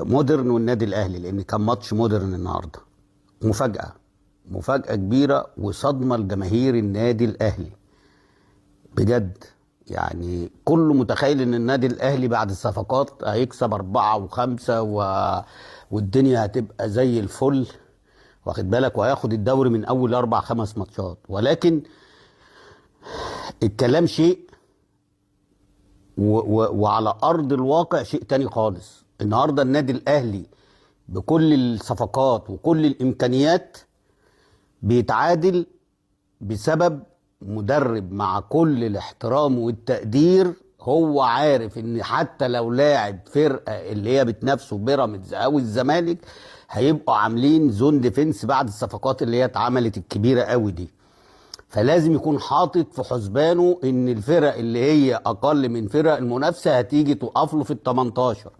مودرن والنادي الاهلي، لان كان ماتش مودرن النهارده. مفاجاة، مفاجاة كبيرة وصدمة لجماهير النادي الاهلي بجد. يعني كله متخيل ان النادي الاهلي بعد الصفقات هيكسب 4 و5 والدنيا هتبقى زي الفل، واخد بالك، وهياخد الدوري من اول 4 5 ماتشات. ولكن الكلام شيء وعلى ارض الواقع شيء تاني خالص. النهارده النادي الاهلي بكل الصفقات وكل الامكانيات بيتعادل بسبب مدرب، مع كل الاحترام والتقدير، هو عارف ان حتى لو لاعب فرقه اللي هي بتنافسه بيراميدز او الزمالك هيبقوا عاملين zone defense بعد الصفقات اللي هي اتعملت الكبيرة قوي دي. فلازم يكون حاطط في حسبانه ان الفرق اللي هي اقل من فرق المنافسة هتيجي تقف له في ال 18.